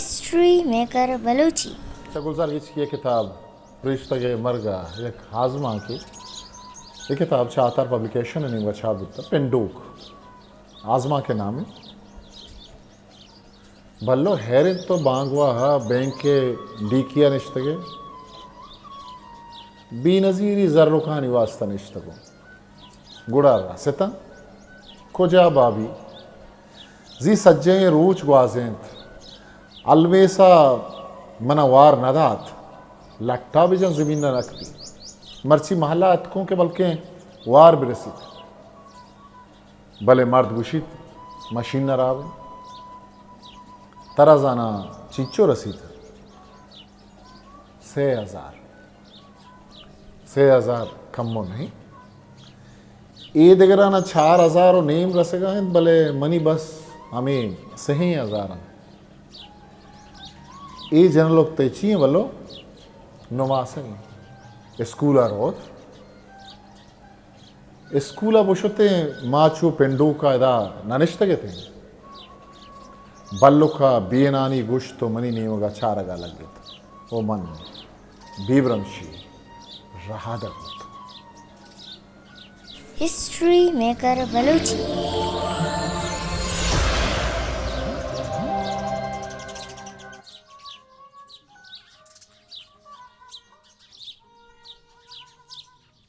ہسٹری میکر بلوچی۔ شاہ گلزار گچکی ءِ کتاب پریشتگ ءِ مرگ ءِ یک آزمانکے۔ اے کتاب چہ آتار پبلیکیشن ءِ نیمگ ءَ چاپ بوتگ۔ پنڈوک آزمانک ءِ نام اِنت۔ بلو، حیر اِنت، تو بانگواہ ءَ بینک ءِ ڈیکی ءَ نشتگ ئے، بے نظیری زرکانی واسطہ نشتگ اوں۔ گڑا رستاں کجا بابی؟ زی سجہیں روچ گوازینت۔ المیسا منا وار نہ دات۔ لٹا بجن زمین نہ نکتی۔ مرچی محلہ اتکوں کہ بلکیں وار برسیت۔ بلے مرد گوشیت، مشین نہ راویں۔ ترا زاناں چینچو رسیت؟ سے ہزار۔ سے ہزار کمو نہیں۔ اے دگرانا چار ہزار و نیم رسگا انت، بلے منی بس ہمے سہیں ہزار انت۔ اے جنلوک تئی چی ہیں بلو؟ نماسگیں۔ اسکولا روت۔ اسکول ء بشتیں، ما چو پنڈوک ء ادا نہ نشتگ اتیں۔ بلک ء بے انانی گوشت و منی نیمگ ء چارگ ء لگت و من بے برمشی رہادگ بوت۔ ہسٹری میکر بلوچی۔